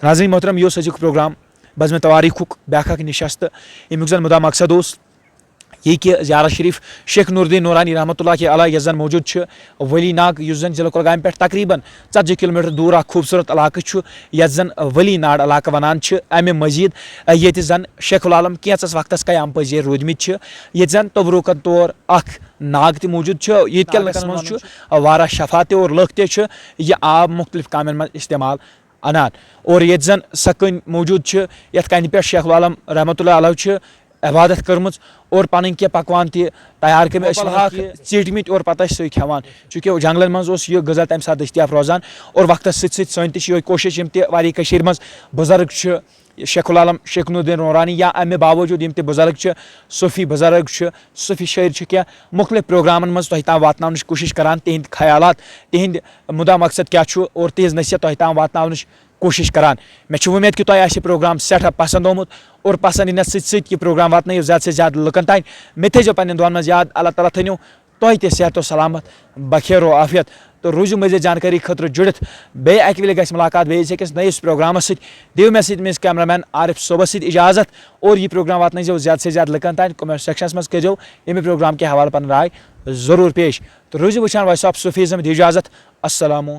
ناظرین محترم، یہِ اوس أزیُک پروگرام بزمِ توٲریٖخُک بیٛاکھ اکھ نِشست، ییٚمیُک زن مُدا مقصد اوس یہِ کہِ زیارت شریف شیخ نور الدین نورانی رحمۃ اللہ علیہ، یۄس زن موجود چھِ ولی ناگ، یُس زن ضلع کۄلگامہِ پٮ۪ٹھ تقریباً ژتجی کلومیٹر دوٗر اکھ خوٗبصوٗرت علاقہٕ چھُ، یتھ زن ولی ناڈ علاقہٕ ونان چھِ۔ امہِ مزید، ا، ییٚتہِ زن شیخ العالم کینٛژس وقتس قیام پذیر روٗدمٕتۍ چھِ، ییٚتہِ زن تبرکن طور اکھ ناگ تہِ موجود چھُ، ییٚتہِ کٮ۪ن ناگس لُکن منٛز منٛز چھُ، چھُ ا، واریاہ شفا تہِ اور لُکھ تہِ چھِ یہِ آب مُختلف کامٮ۪ن منٛز استعمال انان۔ اور ییٚتہِ زن سۄ کٔنۍ موجود چھِ، یتھ کنہِ پٮ۪ٹھ شیخ العالم رحمۃ اللہ علیہ چھِ عبادت کٔرمٕژ اور پنٕنۍ کینٛہہ پکوان تہِ تیار کٔرمٕتۍ۔ أسۍ وَنو کہِ ژیٖٹمٕتۍ اور پتہٕ ٲسۍ سُے کھٮ۪وان، چونکہ جنگلن منٛز اوس یہِ غذا تمہِ ساتہٕ دٔستیاب روزان۔ اور وقتس سۭتۍ سۭتۍ سٲنۍ تہِ چھِ یِہوٚے کوٗشش، یِم تہِ واریاہ کٔشیٖرِ منٛز بُزرگ چھِ، شیخ العالم شیخ نور الدین نورانی یا امہِ باوجود یِم تہِ بُزرگ چھِ، صوفی بُزرگ چھِ، صوفی شٲعر چھِ، کینٛہہ مُختلف پروگرامن منٛز تۄہہِ تام واتناونٕچ کوٗشش کران، تِہنٛدۍ خیالات، تِہنٛدۍ مُدا مقصد کیٛاہ چھُ اور تِہنٛز نصیحت تۄہہِ تام واتناونٕچ کوٗشِش کران۔ مےٚ چھِ وۄمید کہِ تۄہہِ آسہِ یہِ پروگرام سٮ۪ٹھاہ پسنٛد آمُت اور پسنٛد یِنس سۭتۍ سۭتۍ یہِ پروگرام واتنٲیِو زیادٕ سے زیادٕ لُکن تام۔ مےٚ تھٲیزیو پننٮ۪ن دُعن منٛز یاد۔ اللہ تعالیٰ تھٲینو تۄہہِ تہِ صحت و سلامت، بخیر و عافیت تہٕ روٗزِو مزید جانکٲری خٲطرٕ جُڑِتھ۔ بیٚیہِ اکہِ وِلہِ گژھِ مُلاقات بیٚیِس أکِس نٔیِس پروگرامس سۭتۍ۔ دِیِو مےٚ سۭتۍ میٲنِس کیمرہ مین عارف صٲبس سۭتۍ اجازت اور یہِ پروگرام واتنٲیزیو زیادٕ سے زیادٕ لُکن تام۔ کمنٹ سیکشنس منٛز کٔرزیو ییٚمہِ پروگرام کہِ حوالہٕ پنٕنۍ راے ضروٗر پیش۔ تہٕ روٗزِو وٕچھان وائس آف صوفیزم۔ دِیِو اجازت۔ السلام۔